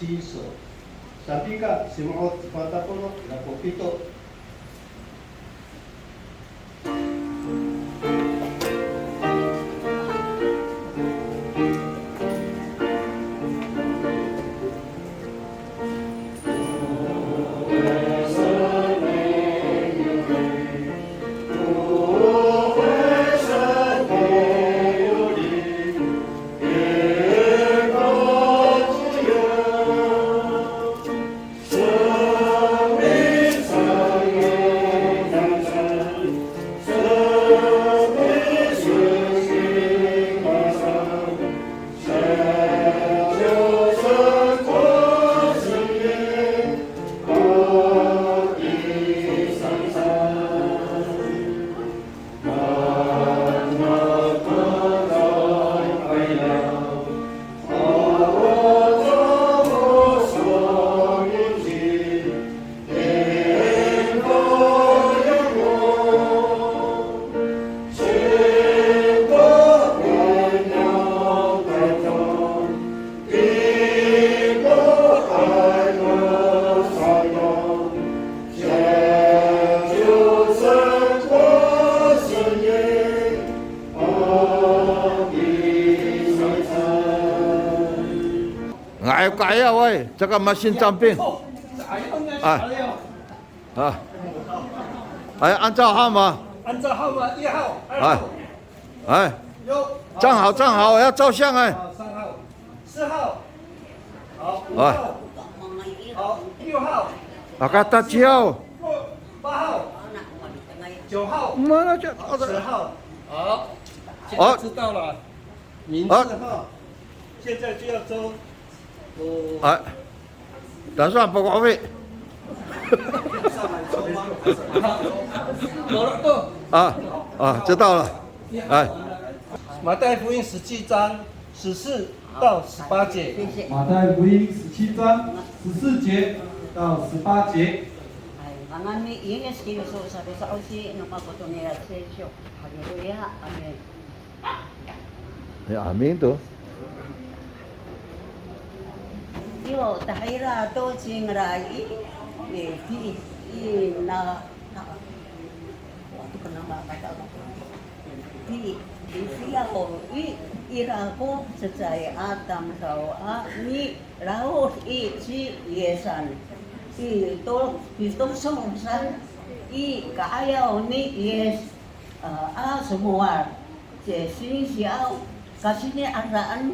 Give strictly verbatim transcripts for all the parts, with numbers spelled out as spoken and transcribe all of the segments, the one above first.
Iso. Sapika, simo'ot sepat a polo' ira ko pito. Nga'ay ko ka'ayaw ay, caka masin camping. 哎，按照号码。按照号码，一号、二号。哎，哎，有。站好，站好，要照相哎。好，三号、四号。好，五号。哎。好，六号。啊，看大家哦。八号。九号。十号。好，现在知道了。名字哈，现在就要抽。哦。哎。 Taso a pako'ofi. 啊，啊，知道了。哎。马太福音十七章十四到十八节。马太福音十七章十四节到十八节。Hay, manga'ay ni Yis Kristo, sapisa'osi no mapotong nira sesyo. Haleluya. Amin. Ya, amin to. Yo, tahira to cingra i, i, i, i, na, na, wato ko nama kata, i, i, siya o, i, ira ko cecay a tamdaw a, ni, raod i, ci Yisan. I, to, i, to, song, san, i, ka'ayaw ni Yis, a, a, somowal. Ci Singsi aw, kasini'adaan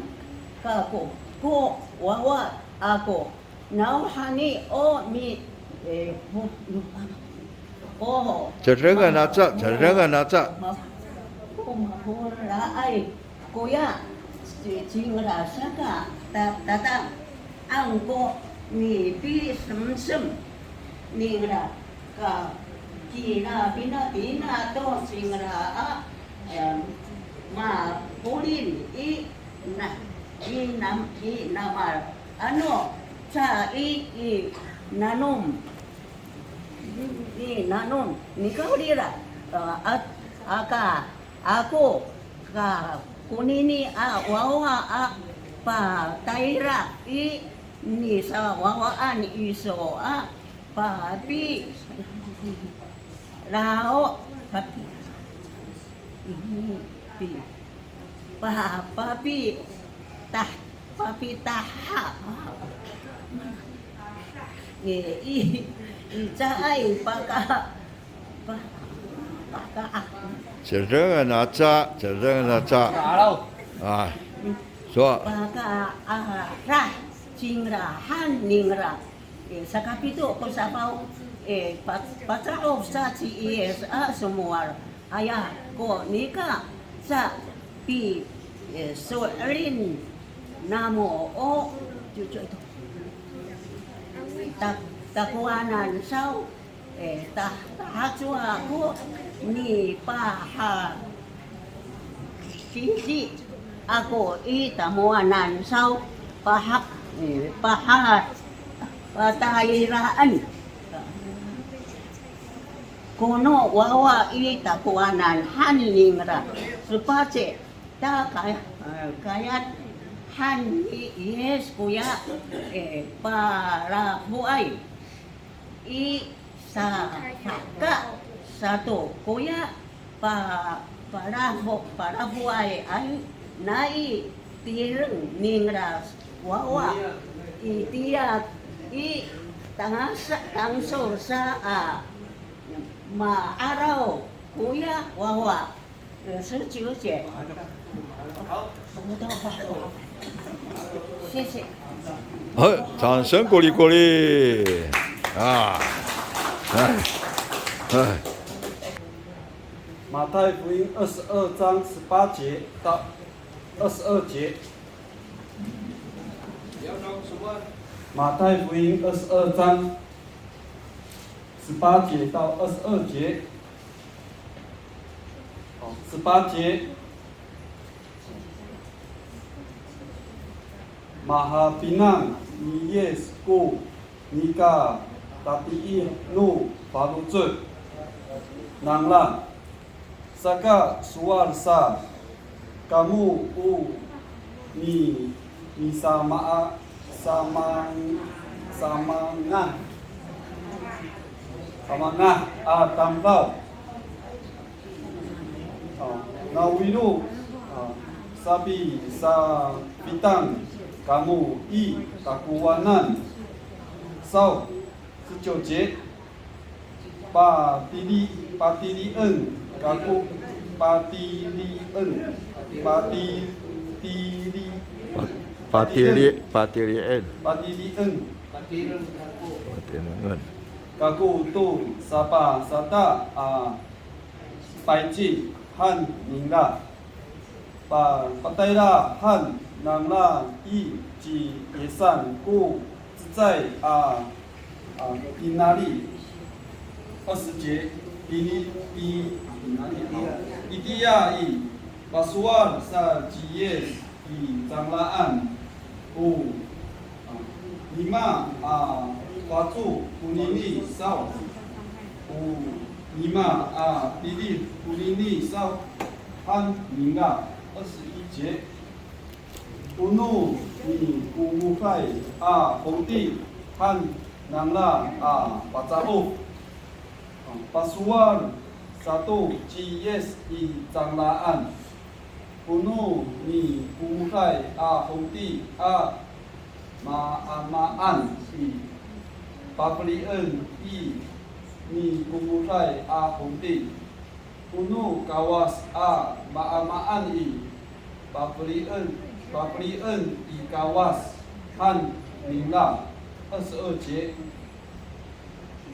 kako ko wawa ako. Nawhani o mi, e, ho, ho, o. Cerengan aca, cerengan aca. Ma, o mahoraay koya, ci, cingra saka, ta, tata, angko mipisemsem ningra ka kina pina pina to cingra a, em, mapolin i na, i nam, i namal. Ano ca i, i nanom. I nanom. Nikawrira, a, a, aka, ako, ka, konini a wawa a patayra i nisawawaan iso a papi, lao, papi, pi, pa, papi, tah, papi taha. E, i, i caay paka, pa, paka, a. Cerengan aca, cerengan aca. A. So. Paka, a, rah, cingrahan, ningra. E, sakapito ko safaw, e, pa, paca'of sa ci Yis a somowal. Aya ko nika sa pi, e, so'elin namo o, ta, takowanan saw, e, ta, tahacowa ko nipahasisi ako i tamowanan saw, paha, e, paha, patayraan kono wawa i takowanan han ningra. Sepat i, ta kay, e, kayat Han ni Yis koya, e, palafoay i safahka sato koya pa, palafo, palafoay ay nai tireng ningra wawa itiya i tangsa, tangsol sa a ma'araw koya wawa. 十九节。好，谢谢。好，掌声鼓励鼓励。啊，哎，哎。马太福音二十二章十八节到二十二节。马太福音二十二章十八节到二十二节。好，十八节。Mahapinang ni Yis ko nika tatiih no faloco' nangra. Saka sowal sa, kamo o mi, misamaa, samang, samangah, samangah a tamdaw. A, nawiro, a, sapisafitang kamo i takowanan saw. 十九节。Patili, patilien kako, patilien, pati, tili, Pa, patili, patilien. Patilien. Patilien. Kako to sapasata a payci han ningra. Pa, patayra han nangra i ci Yisan ko cecay a, a, tinali. 二十节，tini, ti, tinali, a, itiya i, pasowal sa ci Yis i cangraan. O, a, nima a faco konini saw? O nima a tilid konini saw? Han ningra. 二十一节。O no mikomoday a hongti han nangra a paca'of. Pasowal sato ci Yis i cangraan. O no mikomoday a hongti a maamaan i, pafelien i mikomoday a hongti. O no Kawas a maamaan i, pafelien, pafelien i Kawas han ningra. 二十二节。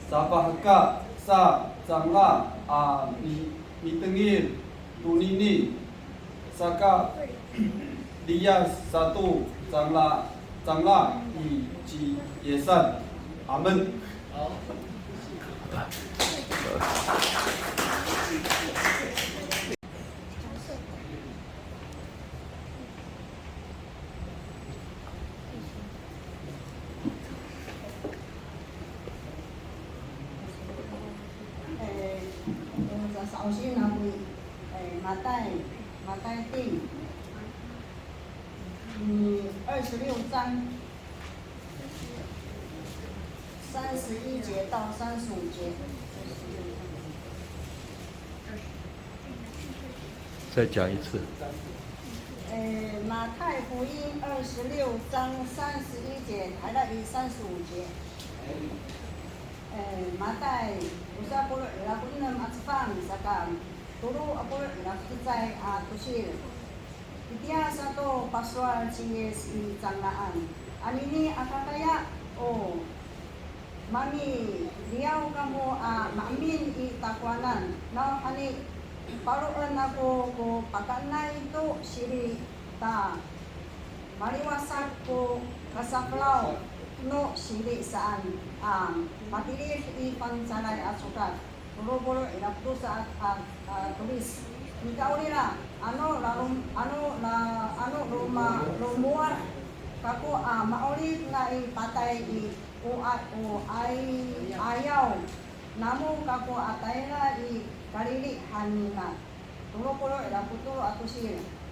Safahka sa cangra a mi, mitengil tonini, saka liyas sato cangra, cangra i ci Yisan. Amen. 哎，我们再稍微拿回，哎，马太，马太第，嗯，二十六章。 三十一节到三十五节。再讲一次。呃，马太福音二十六章三十一节，还到一三十五节。呃，马太 tosa polo' ira ko enem a cefang saka tolo a polo' ira ko cecay a tosil. Itiya sato pasowal ci Yis i cangraan. Anini a kakaya o mamiliyaw kamo a maemin i takowanan. Nawhani paloen ako ko pakaenay to siri ta maliwasak ko kasafelaw no siri saan a matilid i Fangcalay a Codad. Tolo polo' ira ko tosa a, a, a, tolis. Nikawrira, ano lalom-, ano la-, ano loma-, lomowad kako a ma'orip nai patay i, o a-, o ay-, ayaw namo kako a tayra i Kalili han ningra. Tolo polo' ira ko tolo a tosil.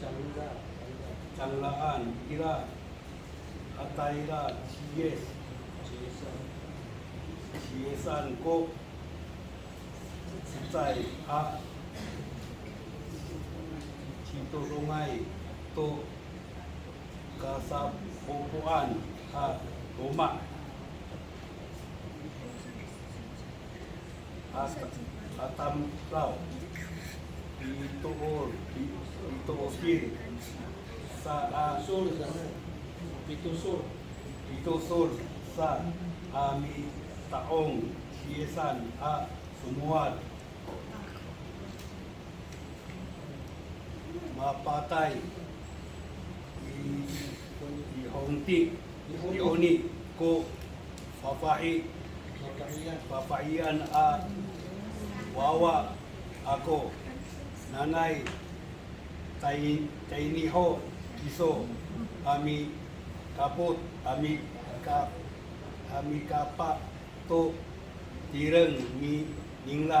Cangraan, cangraan ira a tayra ci Yis, ci Yisan ko cecay a citodongay to kasapopoan a loma' a, a tamdaw pitoor, pi-, pitoor sa, a, pitosor, pitosor sa a mita'ong ci Yisan a somowal. Mapatay i, i Hongti, i Honi ko fafahi, fafahiyan a wawa ako. Nanay tay, tayni ho kiso a mikapot, a mika-, a mikapa to tireng ni ningra.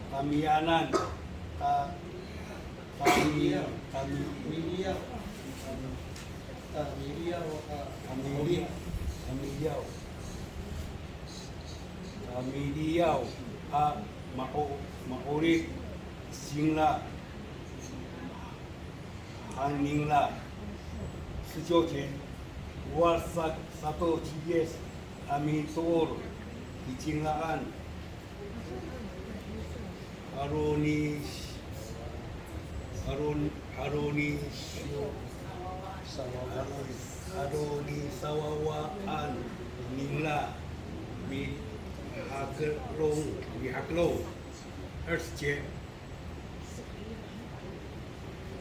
Tamiyanan, ta, tami, tami, tamiliyaw, tamiliyaw, tamiliyaw a ma'o-, ma'orip cingra. Han ningra. Siciwcen, owal sa, sato ci Yis a mitoor i cingraan. Aroni, aron, aroni, aroni sawawaan ningra mihakelong, mihakelong. 二十节。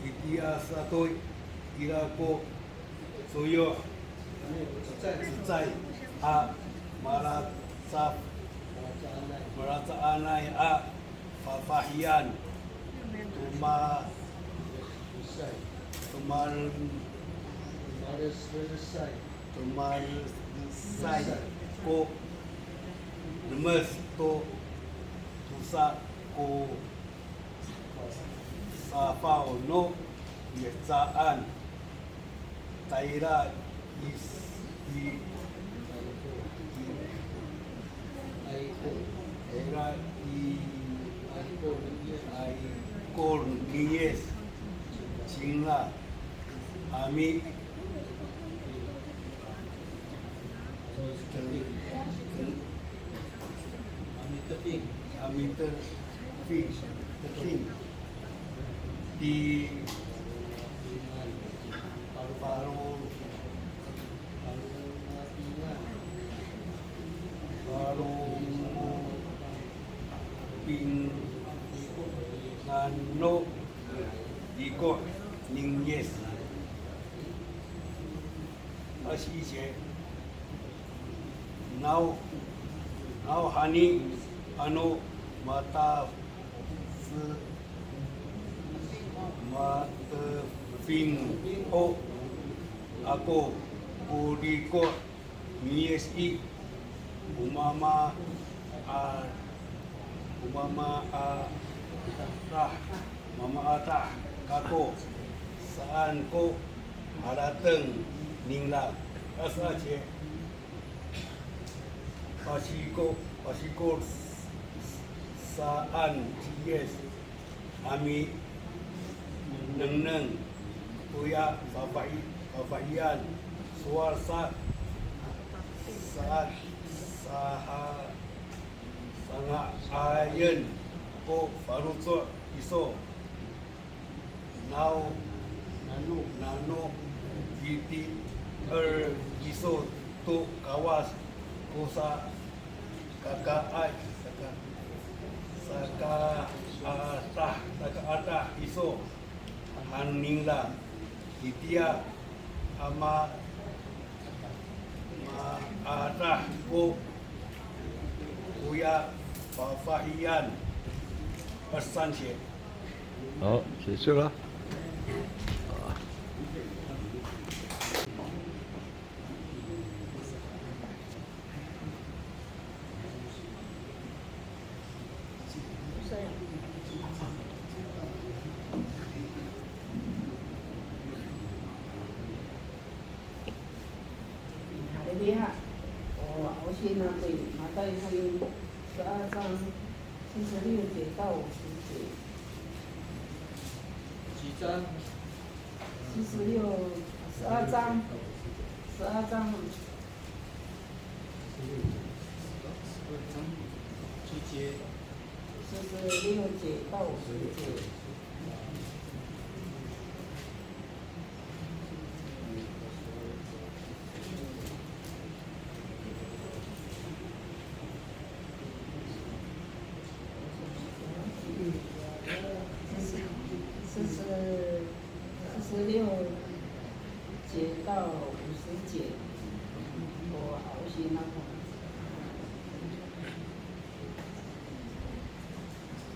Itiya sato ira ko soyoh cecay a malaca-, malacaanay a fafahiyan. Toma-, tomal-, tomalesay ko remes to tosa ko safaw no mihecaan. Tayra i, i, i, Ira i, a ikor ni Yis cingra, a mi, a mitefing, a mitefing, tefing. Ti Paro, Paro, pinangan no ikor ni Yis. Asi ise. Naw, nawhani ano mata se, matefing ho ako ko riko' ni Yis i, o mama a, o mama a, a, mama a ta kako saan ko harateng ningra. Asa ci Pasiko, pasikol saan ci Yis a minengneng toya fafahi, fafahiyan sowal sa, sa, saha, sanga'ayen ko faloco' iso. Naw, nano, nano pitier iso to Kawas ko sakakaay, saka, sakaatah, sakaatah iso han ningra. Itiya a ma, maatah ko koya fafahiyan. 二十三节。 好，结束了。Haleluya. O, o sina to i, Matay hayo, 十二章 四十六节到五十节。几章？四十六，十二章，十二章。几节？四十六节到五十节。 四十，四十六节到五十节，我好奇那个。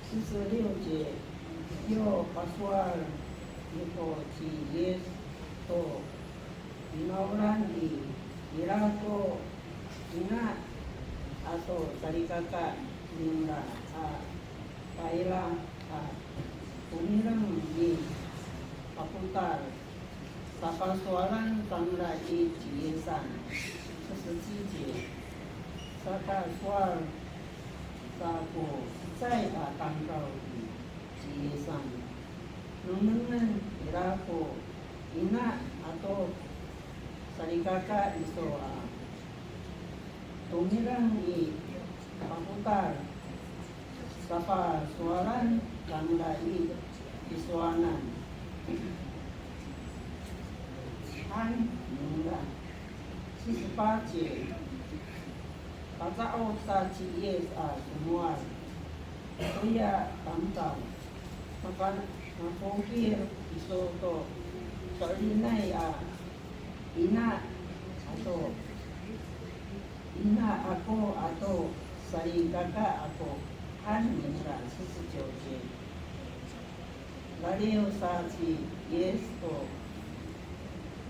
四十六节，yo pasowal to ci Yis to finawlan i, ira ko ina ato salikaka ningra a tayra a tomireng i papotal, sapasowalan cangra i ci Yisan. 四十七节, saka sowal sa ko cecay a tamdaw i ci Yisan. Nengnengen ira ko ina ato salikaka iso a tomireng i papotal, sapasowalan cangra i tisowanan han ningra. 四十八节, paca'of sa ci Yis a somowal toya tamdaw, maka, makokil iso to so'elinay a ina ato, ina ako ato salikaka ako han ningra. 四十九节, laliw sa ci Yis to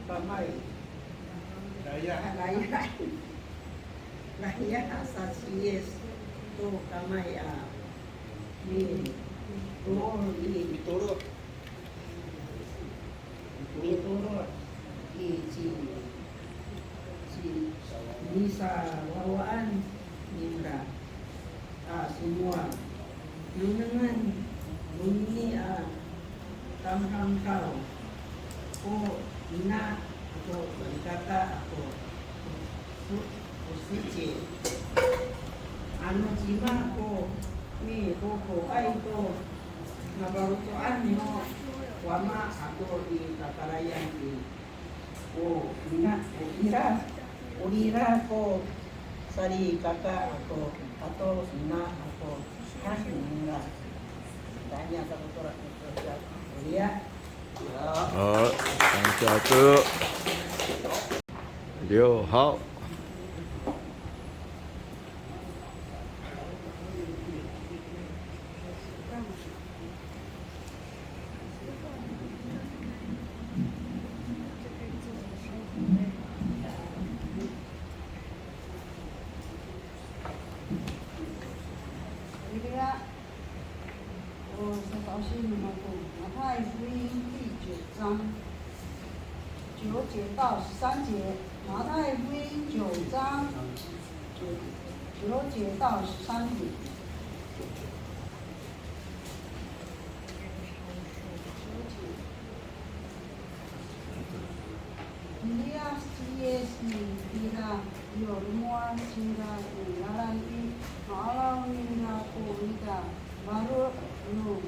kamay. Laya. Laya. Laya sa ci Yis to kamay a mitoor i, mitoro'. Mitoro' i ci, ci nisawawaan ningra a Sowal. Nengnengen konini a tamdamdaw ko ina ato salikaka ako ko, ko sici. Ano cima ko mikokoay to nafaloco'an no wama ato i kakarayan i, o ina, o ira, o ira ko salikaka ako ato ina ako han ningra. Tanya sa ko tora ko tora ko ria. 好，感谢主。六号。 Haleluya. O, sataosin no mako. 马太福音第九章九节到十三节。马太福音九章九，九节到十三节。 Miliyas ci Yis i tira yo lomowad cingra i lalan i, ma'araw ningra ko nika maro' no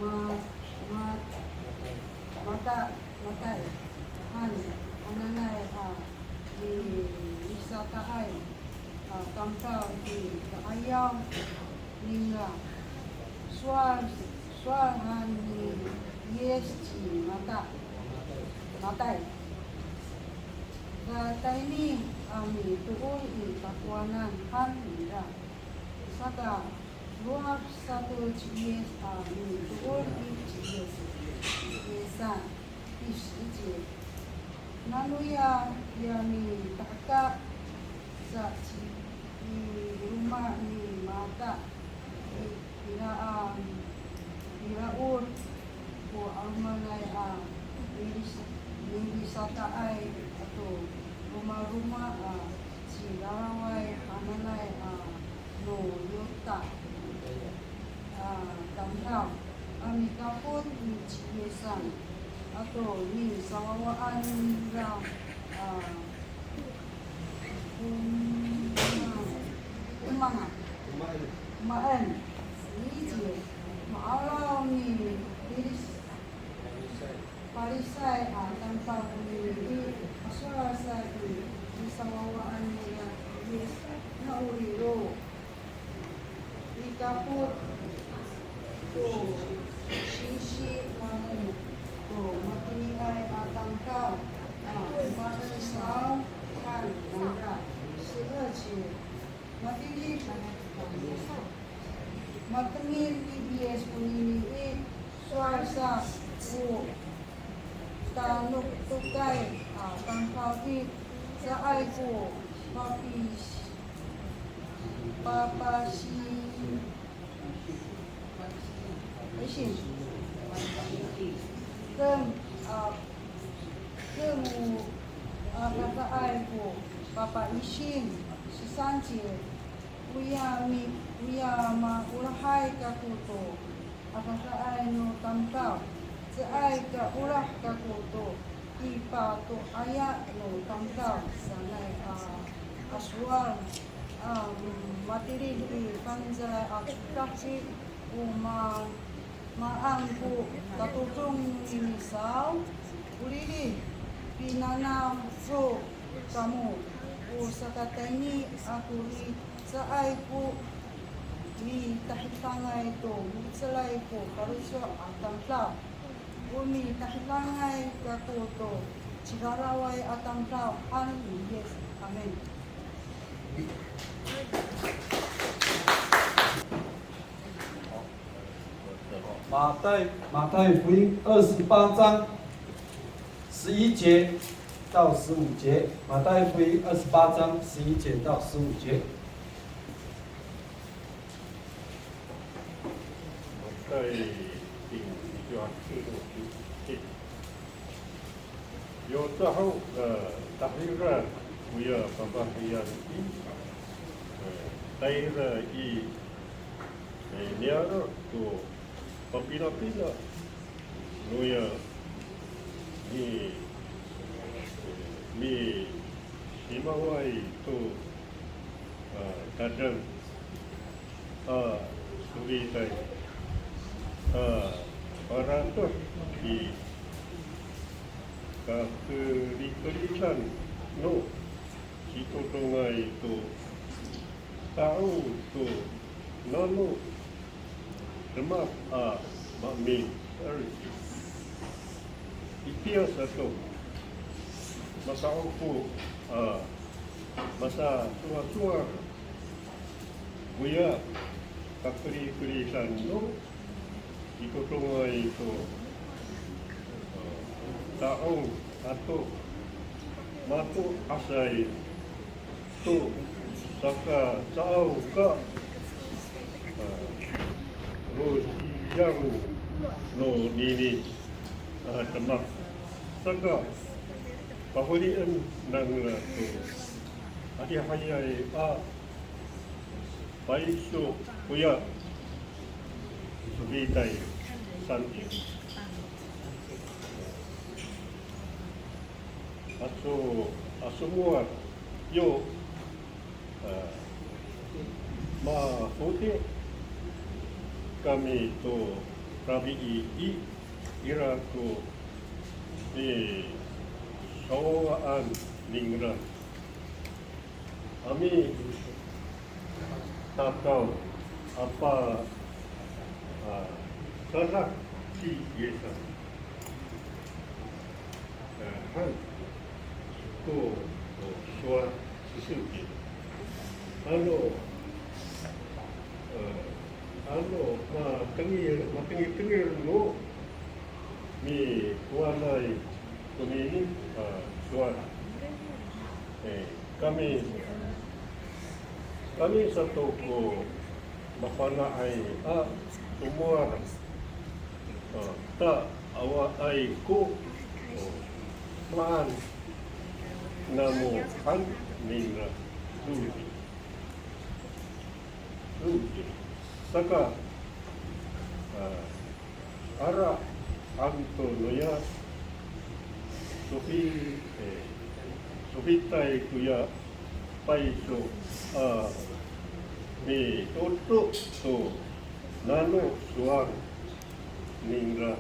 ma, ma, mata, matay han hananay a milisataay a tamdaw i ka'ayaw ningra. Sowal, sowal han ni Yis ci Mata, Matay, "Katayni a mitoor i takowanan," han ningra. Saka, lowad sato ci Yis a mitoor i ci Yis, Yisan. 第十节。 Nanoya, ya mitahka sa ci i loma' ni Mata i, ira a, iraod ko 'alomanay a milis, milisataay ato romaroma a ciraraway hananay a no Yuta a tamdaw a mikapot ni ci Yisan ato nisawawaan nira a o maan, o maan. 十一节。 Ma'araw ni Pilis, Palisay a tamdaw konini i, pasowal sa i nisawawaan nira ci Yis, na o riro mikapot to singsi namo to matiniay a tamdaw a o maan saw han nangra. 十二节。 Matini, matengil ni Yis konini i, sowal sa ko tanoktokay a tamdaw i, caay ko papi, papasi, isin. Ken, a, ken o, a, kakaay ko papaisin. 十三节。 Oya mi, oya maolahay kako to adadaay no tamdaw, caay ka olah kako to pipato'aya no tamdaw sanay a, a sowal, a, matilid i fangcalay a codad i, o ma, maan ko tatodong nini saw, olili, pinanam ho kamo, o sakatayni ako i, caay ko mitahidangay to mo^celay ko faloco' a tamdaw. O mitahidangay kako to ciraraway a tamdaw han ni Yis. Amin. 马太，马太福音二十八章十一节到十五节，马太福音二十八章十一节到十五节。 第十八章，十一节。Yo caho, e, tahira koya fafahiyan i, e, tayra i E, niyaro' to papinapina noya mi, misimaway to, a, tadang a, sofitay a, paratoh i kakerikeridan no sitodongay to ta'ong to nano demak a maemin. Itiya sato, masa'opo a masasowasowal koya kakerikeridan no sitodongay to, a, ta'ong ato mato'asay to saka caaw ka, a, rosiyang no nini a demak. Saka pafelien nangra to adihayay a payso koya sofitay saan i. Aso, aso mowar yo, a, mafoti' kami to rabi'i i, ira ko i sowaan ningra. Ami tataw a pa, a, sadak ci Yis. A, han ko, o, sowal sisiw i. Ano, e, ano matengil, matengiltengil no mikowanay konini a sowal. E, kami, kami sato ko mafana'ay a somowal, a, ta awaay ko, o, maan namo han ningra. Sowal i. Sowal i. Saka, a, Ara han to noya sofi, e, sofitay koya payso a mitoto to nano sowal ningra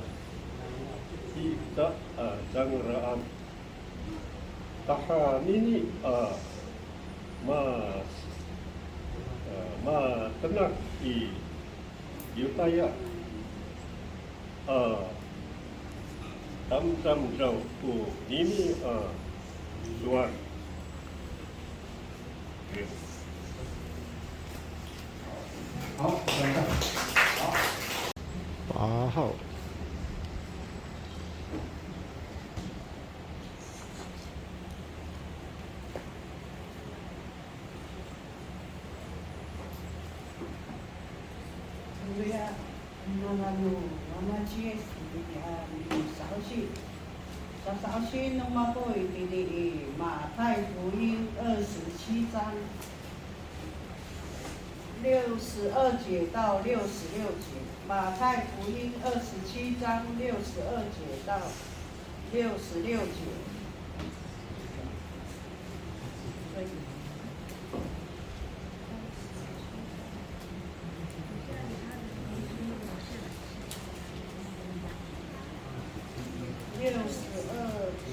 i ta, a, cangraan. Tahanini a ma, a, matenak i Yotaya a tamdamdaw konini a sowal. 好，八号。 Haleluya. Ngangan no Wama ci Yis itini a misa'osi. Sasa'osi no mako itini i Matay 福音二十七章六十二节到六十六节。马太福音二十七章六十二节到六十六节。 六十二节。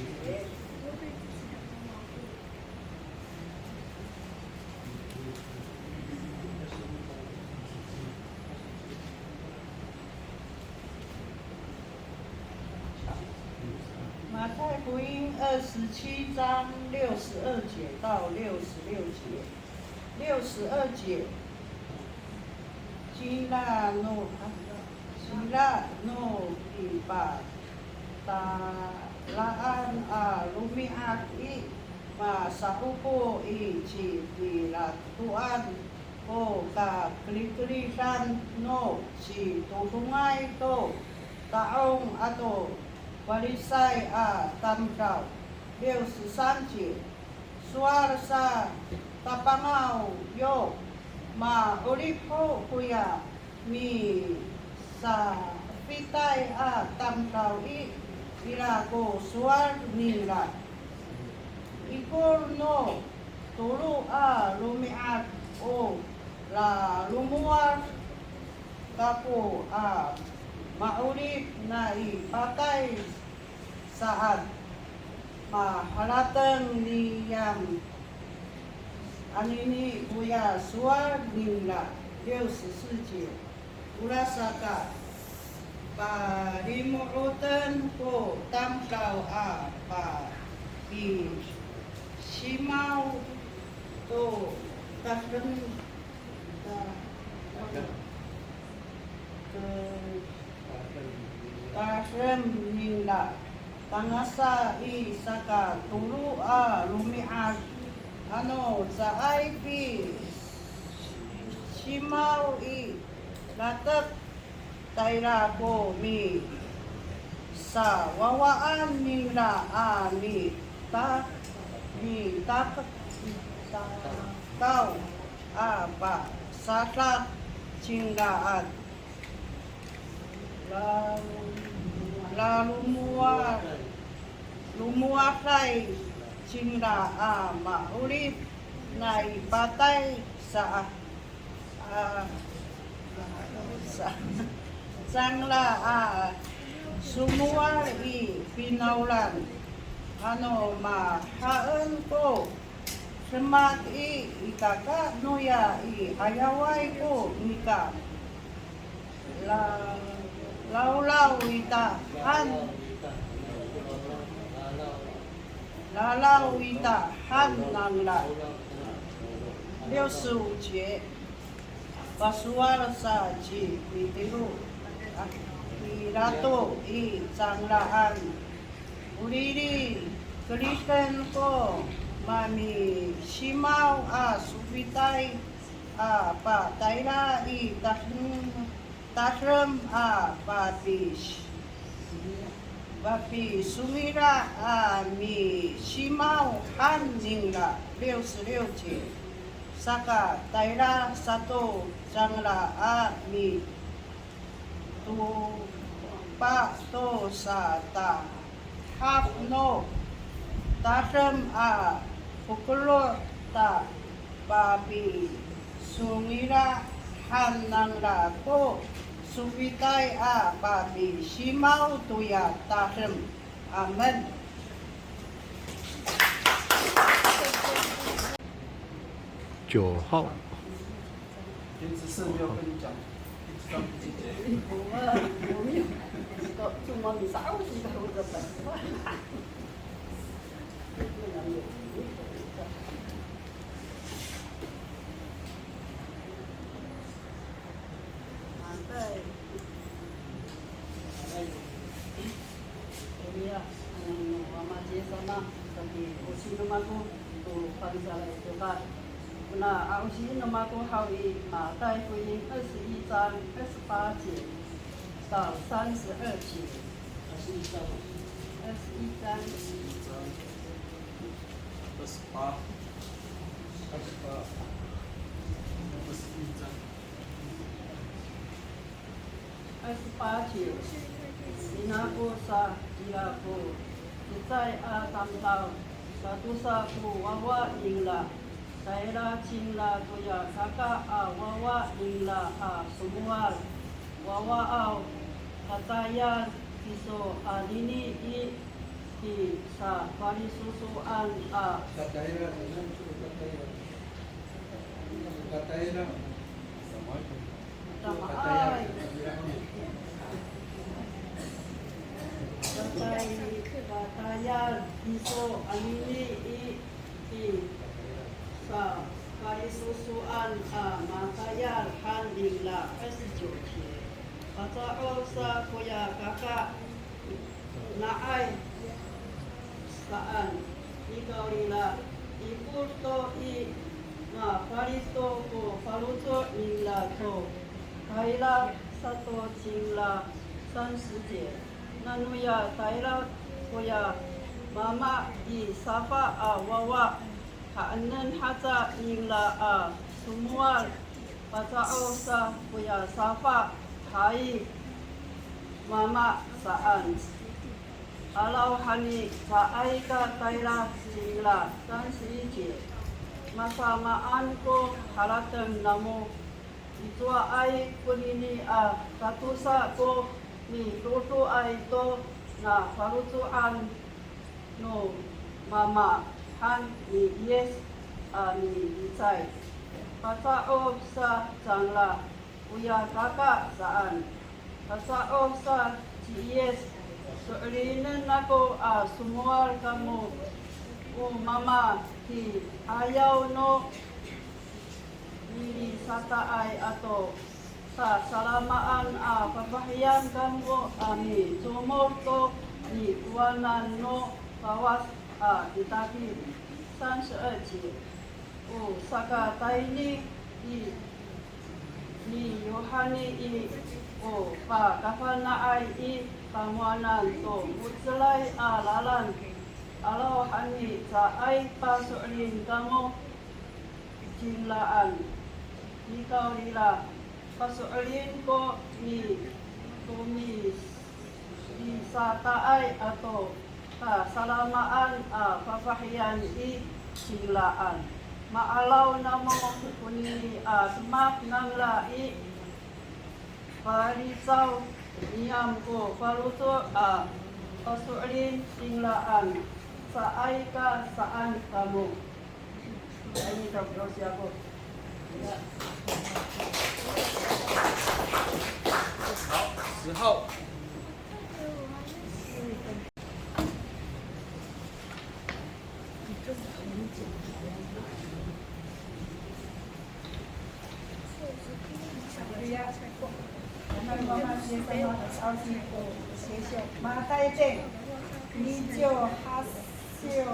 马太福音二十七章六十二节到六十六节。六十二节，cila no, cila no pipatalaan a romi'ad i, masa'opo i cipilatoan ko kakerikeridan no sitodongay to ta'ong ato Farisay a tamdaw. 六十三节，sowal sa Tapangaw yo, ma'orip ho koya misafitay a tamdaw i, ira ko sowal ningra. Ikor no tolo a romi'ad o lalomowad kako a ma'orip nai patay saan, maharateng niyam anini koya sowal ningra. 六十四节. Orasaka, palimo'oten ko tamdaw a papisimaw to tadem, ta-, ta-, tadem ningra. Tangasa i saka tolo a romi'ad, ano caay pisimaw i latek, tayra ko misawawaan ningra a mita-, mita-, mitakaw a pasadak cingraan. La-, lalomowad, lomowaday cingra a ma'orip nai patay sa-, a, sa-, cangra a somowal i finawlan. Ano mahaen ko demak i, ikaka noya i, ayaway ko nika la-, lawlaw ita han, lalaw ita han nangra. 六十五节. Pasowal sa ci Pitiro, a, Pilato i cangraan, "Oriri, keriden ko mamisimaw a sofitay a patayra i tadem, tadem a papis-, papisongila' a misimaw han ningra." 六十六节. Saka tayra sato cangra a mitopa' to satahaf no tadem a fokeloh ta papisongila' han nangra ko sofitay a papisimaw toya tadem. Amen. 九号。 Oniya, ano, Wama ci Yis sama, saki osi no mako to fangcalay to ka. Kona a'osi no mako haw i, Matay 福音二十一章二十八节到三十二节。二十一章。二十一章。二十八。二十八。二十一章。 二十八节, minako sa ira ko cecay a tamdaw, satosa ko wawa ningra, tayra cingra toya kaka a wawa ningra a somowal, wawaaw, katayal kiso anini i, i safalisosoan a. Katayal, katayal. Katayal. Tamaay. Katay, katayal kiso anini i, i safalisosoan a matayal han ningra. 二十九节. Paca'of sa koya kaka, na'ay saan, nikawrira, ikor to i, mafalic to ko faloco' ningra to tayra sato cingra. 三十节, nanoya tayra koya mama i safa a wawa, haenen haca ningra a somowal, Paca'of sa koya safa hay mama saan. 'Arawhani caay ka tayra cingra. 三十一节. Masamaan ko harateng namo, i cowaay konini a tatosa ko midoedoay to nafaloco'an no mama han ni Yis a milicay. Paca'of sa cangra, oya kaka saan. Paca'of sa ci Yis, so'elinen ako a somowal kamo, o mama, i 'ayaw no milisataay ato kasalamaan a fafahiyan kamo a micomod to nikowanan no Kawas a kitakit. 三十二节. O sakatayni i, ni Yohani i, o pakafana'ay i tamowanan to mo^celay a lalan. 'Arawhani caay paso'elin kamo cingraan. Nikawrira, paso'elin ko nitomilisataay ato kasalamaan a fafahiyan i cingraan. Ma'araw namo konini a demak nangra i, palicaw niyam ko faloco' a paso'elin cingraan, caay ka saan kamo. 好，十号。Matay ten, niciw hasiw,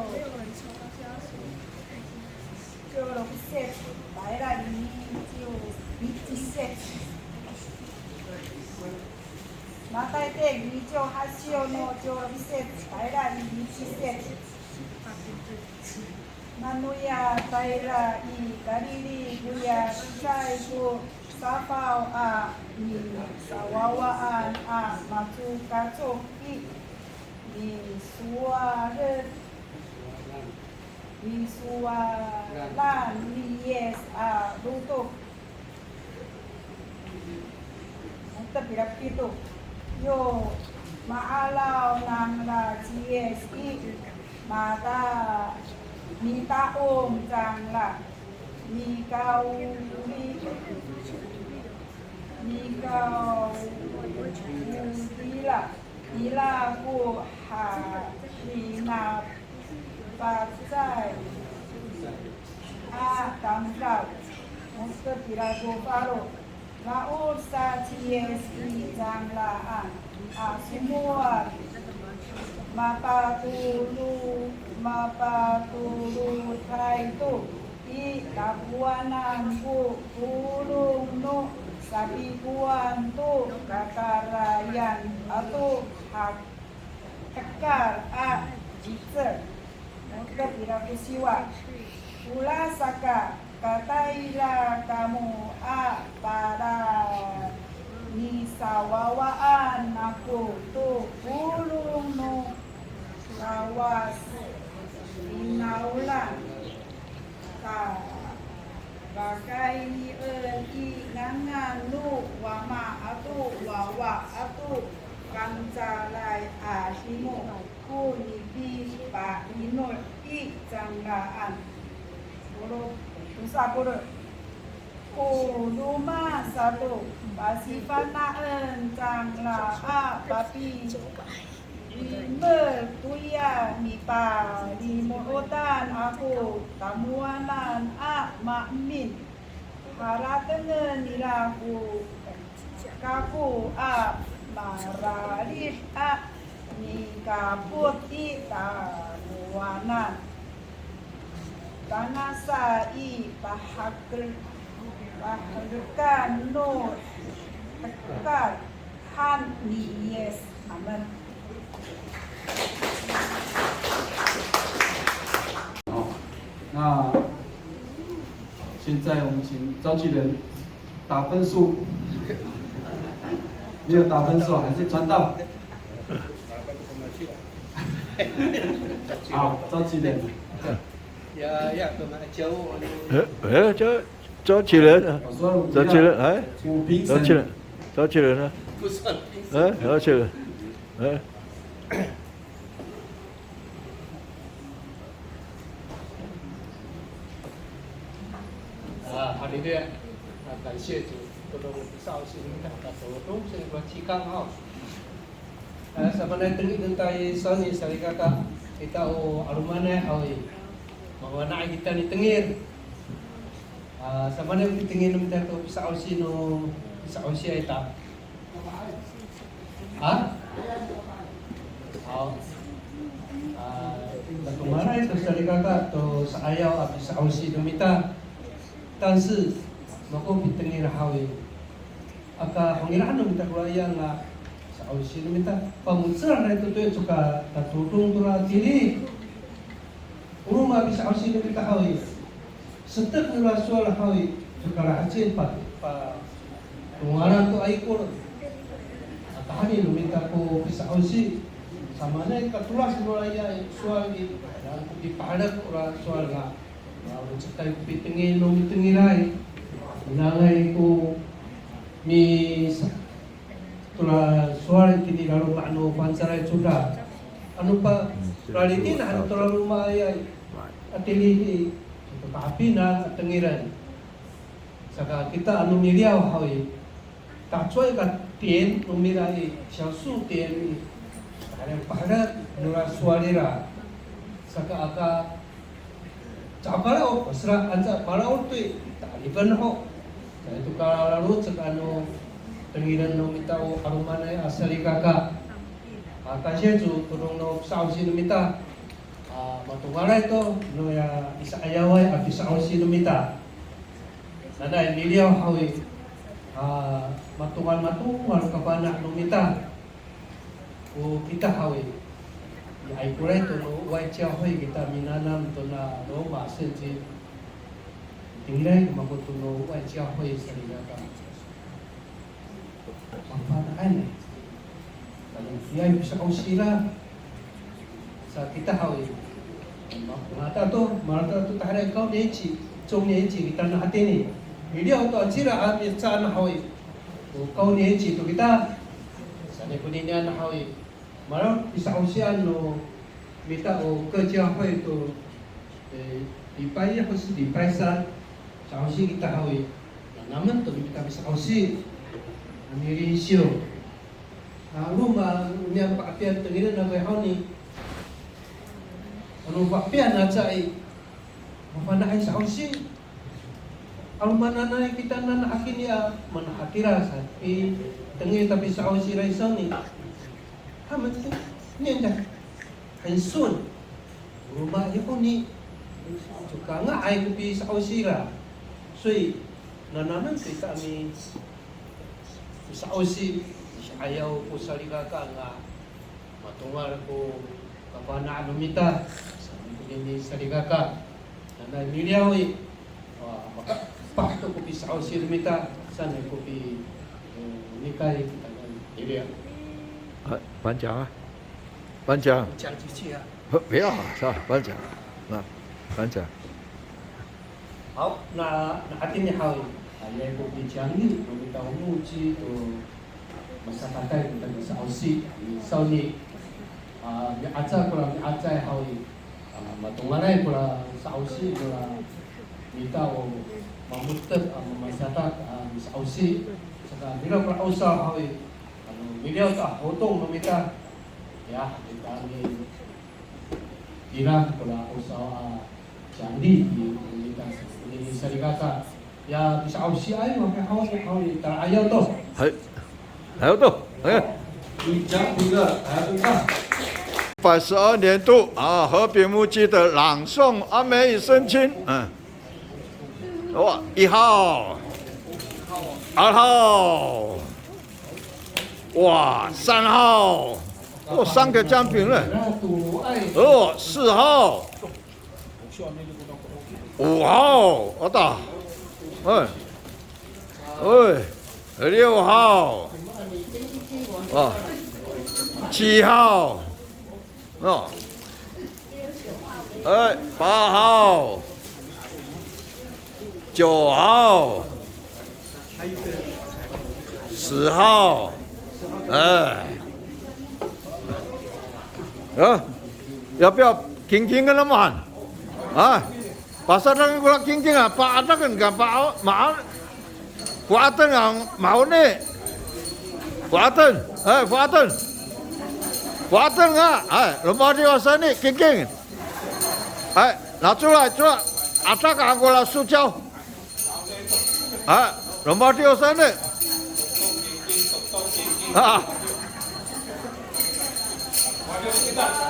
ciw roksit, tayra i niciw, nicisit. Matay ten, niciw hasiw no ciw roksit, tayra i nicisit. Nanoya tayra i Kalili koya cecay ko safaw a nisawawaan a macokacok i, nisowal, nisowalan ni Yis a lotok. Motep ira pito. Yo ma'araw nangra ci Yis i, mata mita'ong cangra, mikawli, mikawlira ira ko ha, hina pacay a tamdaw. Motep ira ko falo. Ra'od sa ci Yis i cangraan a somowal, mapatolo, mapatoloday to i takowanan ko polong no sapikowan to kakarayan ato ha hekal a 'icel. Motep ira ko siwa. Orasaka, katayra kamo a pala nisawawaan ako to polong no Kawas finawlan. Ta, pakaynien i ngangan no Wama ato Wawa ato Fangcalay a 'Adingo ko nipipa'inol i cangraan. Polo', tosa polo'. O roma sato, pasifana'en cangra a papi imer toya nipalimo'otan ako tamowanan a maemin. Haratengen nira ko kako a mararid a mikapot i tamowanan. Tangasa i pahakel, pahelekan no hekal han ni Yis. Amen. 好，那现在我们请召集人打分数，没有打分数，还是传道。好，召集人。哎，哎，召，召集人啊，我说我们要召集人，哎，请评审。召集人，召集人啊，不算评审。哎，召集人，哎。 啊，哈利路亚！啊，感谢主，todong no pisa'osi no mita, todong sa ko cikang haw. A, samaanay tengil no tayal sawni salikaka, kita o 'alomanay haw i, mafana'ay kita mitengil. A, samaanay o pitengil no mita to pisa'osi no, pisa'osi ita. Ha? Haw. A, matongalay to salikaka to sa'ayaw a pisa'osi no mita. 但是, mako pitengil haw i, aka hongila'en no mita kora iyang a sa'osi no mita. Pangocoranay to to i, coka tatodong tora tilid. O roma pisa'osi no mita haw i, setek nora sowal haw i, coka laheci pa, pa, tongalan to a ikor. A tahani no mita ko pisa'osi, samaanay katolas nora ya sowal i, daan ko pipaherek ora sowal nga, a, o cekay ko pitengil no mitengilay. Inangay ko mi, tora sowal itini laloma' no Fangcalay Codad. Ano pa, raritihan to laloma' ay, a tilid i, to kapinang a tengilen. Saka kita ano miliyaw haw i, tacowaay ka 点 no mita i, 小数点 i, paherek, paherek nora sowal ira. Saka aka, caay ka malaod, o sera, anca malaod to i, ta'alifen ho. Caay to ka lalocek ano tengilen no mita o 'alomanay a salikaka. A, 感谢主, todong no pisa'osi no mita. A, matongalay to, noya misa'ayaway a pisa'osi no mita. Nanay miliyaw haw i, a, matongal, matongal kafana' no mita. O kita haw i, i, ay, koray to no 外教会 kita minanam tona roma, 圣经. Tingilay ko mako to no 外教会 salikaka. Mafana'ay. Tangasa pisa'osi ira. Sa kita haw i, ma-, malata to, malata to tahira 高年级, 中年级 kita na hatini. Miliyaw to a cira a mihecaan haw i, o 高年级 to kita. Sanay koninian haw i, mala pisa'osian no mita o 各教会 to, e, 礼拜一或是礼拜三, sa'osi kita haw i, nanamen to mita pisa'osi. Nani 灵修. A, o roma, o niyam pa'apiyan tengilen ako i honi. Ano pa'apiyan aca i, mafana'ay sa'osi. Ano mananay kita nana hakini a, mana hatira sa, i, tengil ta pisa'osi ira i sawni. Hamen to, niyan da, 很顺. O roma i honi, coka nga'ay ko pisa'osi ira. 所以, nanamen kita mi, pisa'osi, sa'ayaw ko salikaka nga, matongal ko kafana' no mita, saan konini salikaka. Nanay miliyaw i, wa, makapah to ko pisa'osi no mita, saan ko pi, e, nikay kita nan miliyaw. 啊，班长啊，班长。讲几句啊。不，不要啊，是吧？班长，那，班长。 好, na, na hatini haw i, aya ko picangni no mita o moci to masakatay kita misa'osi, misa'osi. A, mi'aca kora mi'acay haw i, a, matongalay kora sa'osi kora mita o mamotek, a, mamasadak, a, misa'osi. Saka mira kora 'osaw haw i, ano, miliyaw to a hotong no mita. Ya, kita ni Ira kora 'osaw a candi i, i, i, i salikaka. Ya, pisa'osiay, maka haw, haw, i, ta'ayaw to. Hay. 还有的，哎。一百十二年度啊，和平牧区的朗诵阿美语圣经，嗯，哇，一号，二号，哇，三号，哦，三个将军了，哦，四号， 五号，好的。哎。哎，六号，啊，七号，哦，哎，八号，九号，十号，哎，啊，要不要听听看他们喊？啊？ Pasadaken ko kingking a, pa'adaken ka, pa, ma, fohaten a, ma'oni. Fohaten, hay, fohaten. Fohaten nga, hay, romadiw sa ini, kingking. Hay, na cowa, cowa, adak han ko la sociaw. Hay, romadiw sa ini. A.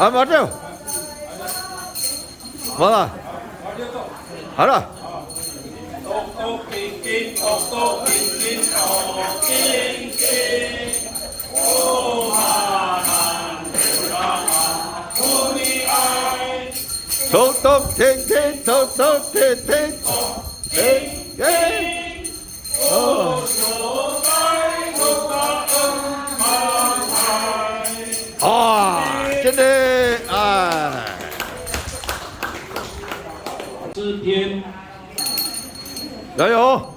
A, madiw. Mala. Hala. Toktok tingting, toktok tingting, tingting. 哦。啊，真的，哎。诗篇。加油。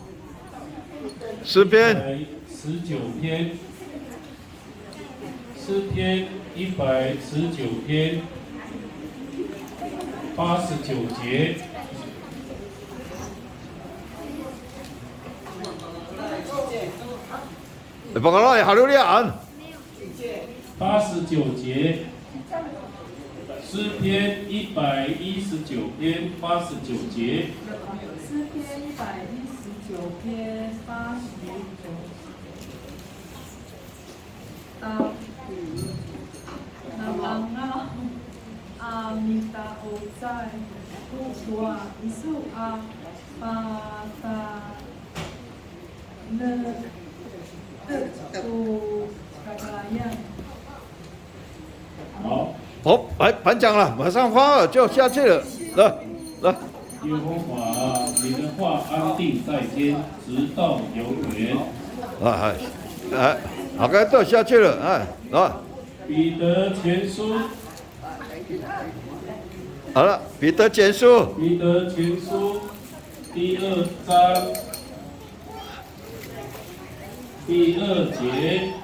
诗篇。十九篇。 诗篇一百十九篇八十九节。Pakala, halolian. 八十九节，诗篇一百一十九篇八十九节。诗篇一百一十九篇八十九节。 Tawi, namangaw a mita'ocay ko sowal iso a patalek to kakarayan. 好。好，来，颁奖了，马上发了，就下去了，来，来。耶和华啊，你的话安定在天，直到永远。哎，哎，哎，好，该都下去了，哎，来。彼得前书。好了，彼得前书。彼得前书第二章第二节。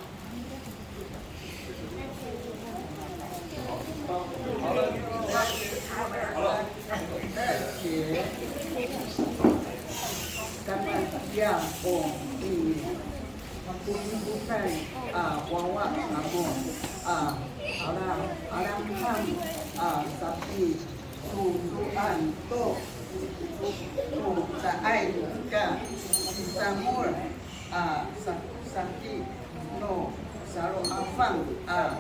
Makolikokay a wawa namo a, ala, alanghang a saki, sosoan to, to caay ka sisangol a sa, saki no salo'afang a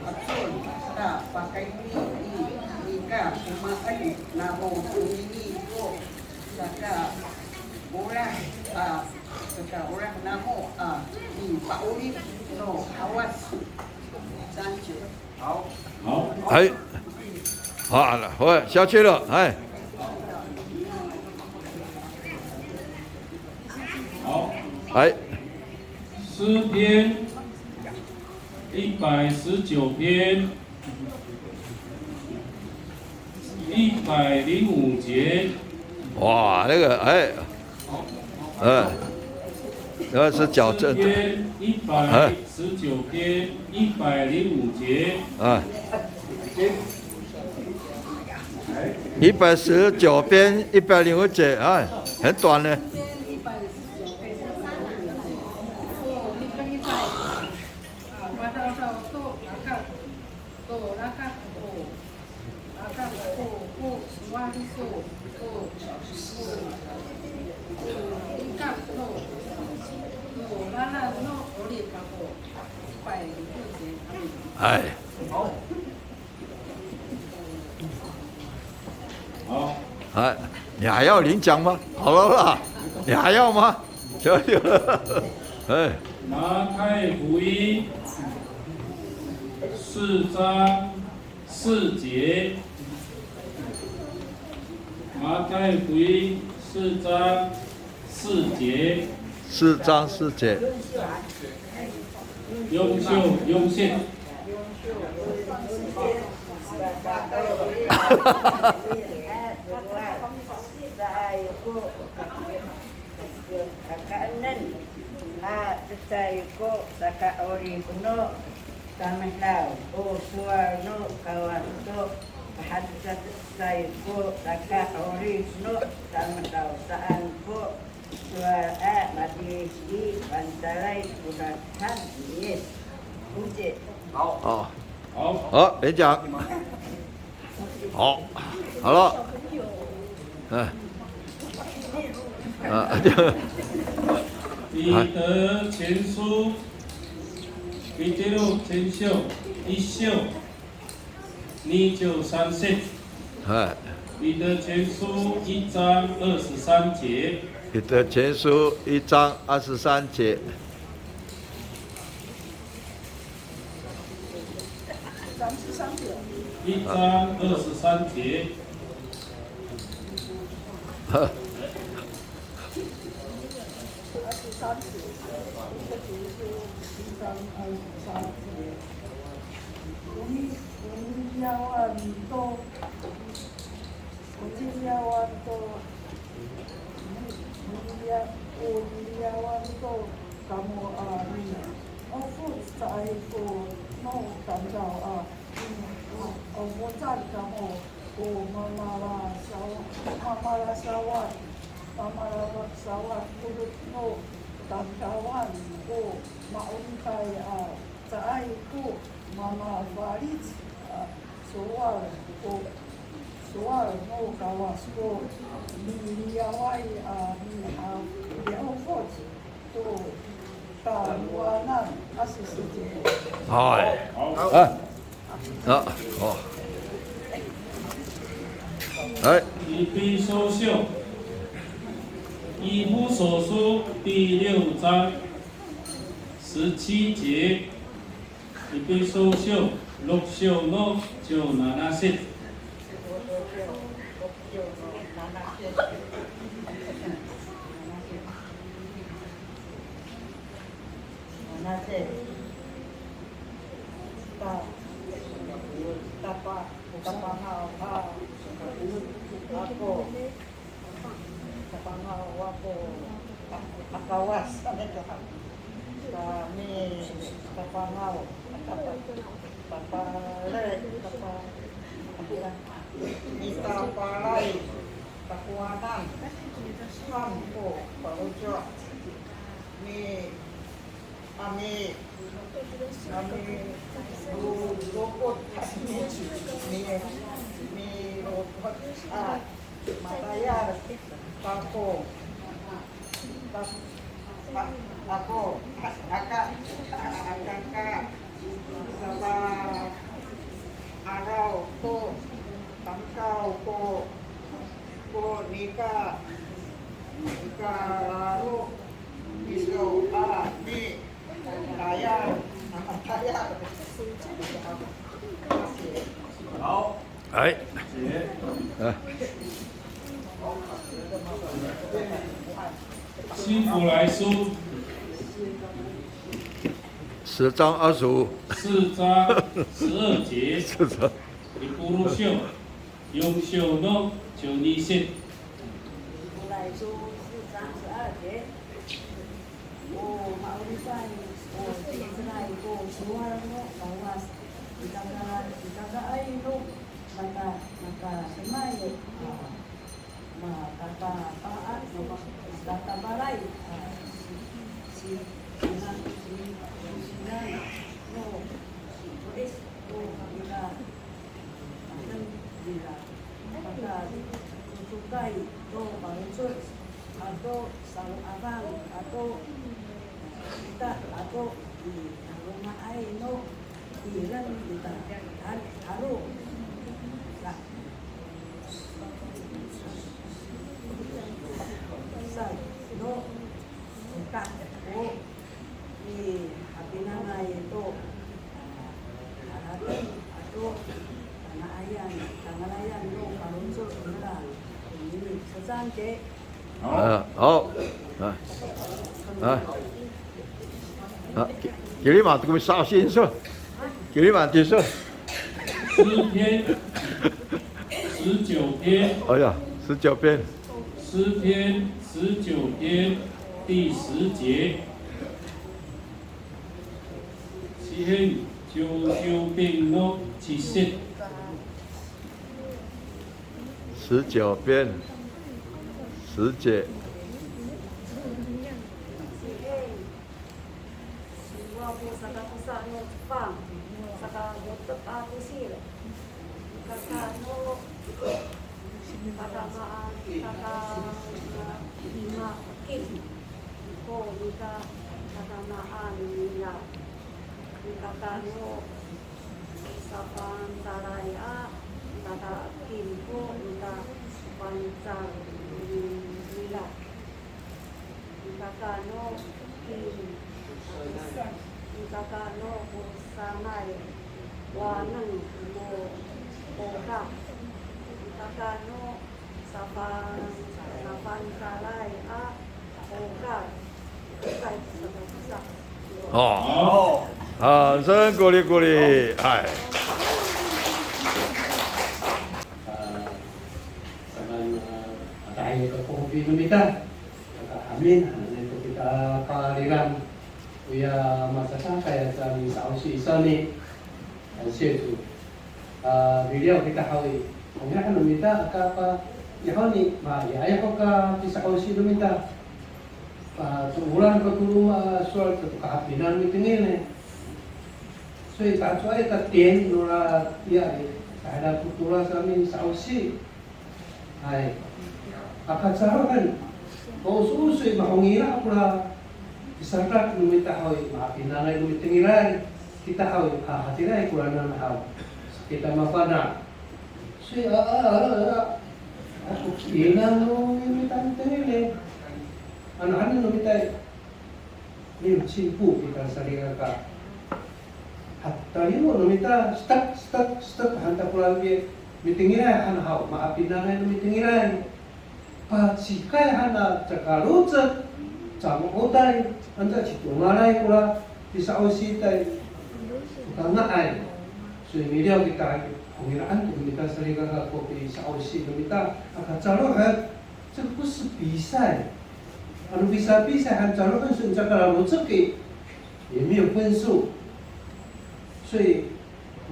acon, ta pakayni i nika komaen namo tonini ko saka olah a, saka olah namo a mipa'orip no Kawas. 三节。好。好。哎。好了，好，下去了，哎。好。哎。诗篇一百十九篇 一百零五节。哇，那个，哎，哎，那是矫正的。诗篇一百十九篇一百零五节。哎。一百十九篇一百零五节，哎，很短呢。 哎。好。哎，你还要领奖吗？好了啦，你还要吗？哎。马太福音四章 四节，马太福音四章四节。四章四节。四章四节。Saka enem, a cecay ko saka'orip no tamdaw ko sowal no Kawas to, pahadecacecay ko saka'orip no tamdaw saan ko sowal a matihi i fangcalay ko dadhan. Yes. 好。好，演讲。好，好了。嗯。啊，就。彼得前书，彼得前書，一章。 二十三節。はい。彼得前书一章二十三节。彼得前书一章二十三节。一章二十三节。二十三节，一章二十三节。 O ni, o niliyawan to, o niliyawan to, o niliya, o niliyawan to kamo a mi'ofoc caay ko no tamdaw a, mi'ofocan kamo ko mamalasaw, mamalasawad, mamalasawad kolod no tamdawan ko ma'onitay a caay ko mamafalic a sowal ko, sowal no Kawas ko niliyaway a mi, a mi'ofoc to talowanan a sisiti. Hay. A. A, o. Hay. 以弗所书，以弗所书第六章十七节。 以弗所书六章の十七節。Tapangaw ako, a, a Kawas, ano to, kami tapangaw, tapa-, tapalay, tapa-, mitapalay, takowanan, han ko faloco', mi, a mi, a mi, ro-, ropot, mi, mi, miropot, a, matayal kako, ta-, a-, ako, a-, aka, a-, aka, ka, sapa, araw ko, tamdaw ko, ko nika, nika lalo, miso, a, mi, tayal, a, tayal. 好。哎。啊。希伯来书。十章二十五。四章十二节。四章。Hipolosyo, yonsyo no conisit. 希伯来书四章十二节。 O ma'oripay, o ci'icelay ko sowal no Kawas, i kaka, i kakaay no mata, matasemay, a, makatapalay, makatapalay, a, si, si, sinan, si, sinan no Kristo, o nika, Ato nira, pakacocokay to faloco' ato salo'afang ato ita ato i taloma'ay no tireng ita han, halo. Sa, sa, no, ita ko Mihapinangay to, a, harateng ato tangalayan, tangalayan no faloco' nira. Ini, saan ci. 好。啊，好。啊。啊，啊，ki-, kiriman to ko misa'osi iso. Kiriman to iso. 诗篇十九篇。哎呀，十九篇。诗篇十九篇第十节。詩篇十九篇の十節。 十九篇，十节。Siwa ko saka tosa no cefang, saka mo^tep a tosil. Kaka no, kaka maan, kaka maan, kaka maan, ko nika, kaka maan nira. Kaka no, safangcalay a tatakin ko nika fangcal nira. Kaka no kin, kaka no ko sanay waneng no poka. Kaka no safang, safangcalay a poka. 哦，掌声鼓励鼓励，哎。 Saan, a, matahay ko kopi no mita. Kaka amin, hananay to kita palilang. Oya masasakay a misa'osi i sawni. Ansiyo to. A, miliyaw kita haw i. Ongya han no mita, aka pa, ya haw ni, ma, ya, ya ho ka pisa'osi no mita. A, to olan ko to roma a sowal to kahapinang mitengil i. So, i tacowaay ka tien nora, ya, i, tahira to tolas a misa'osi. Hay. Aka carohen. Paososoy mahongila kora pisadak no mita haw i, mahapinangay no mitengilay. Kita haw i, a, hatiraay koranan haw. Kita mafana'. So, a, a, a, a. Ako, inang no mita mitengil i. Ano, ano no mita i. 没有进步 kita salikaka. Ha, tayra no mita, stek, stek, stek, han ta kora mitengilay han haw, mahapinangay no mitengilay. Pacikay han a cakalocek, camo'otay, anca cito'emalay kora pisa'ositay. Kanga'ay. So, miliyaw kita, hongiraan to mita salikaka ko pisa'osi no mita, aka carohen. 这个不是比赛。Ano pisapisay han carohen so caka lalocek i, 也没有分数。所以,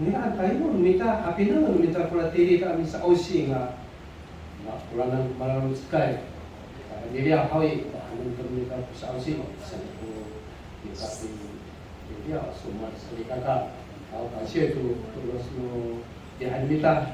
ira han tayra no mita, hapinang no mita kora tilid a misa'osi nga, ma, koranan malalocekay. Miliyaw haw i, hanen to mita ko sa'osi, ma, saan ko, mita pi, miliyaw, so, ma, salikaka. Haw, ansiyo to, to, no, ya han mita.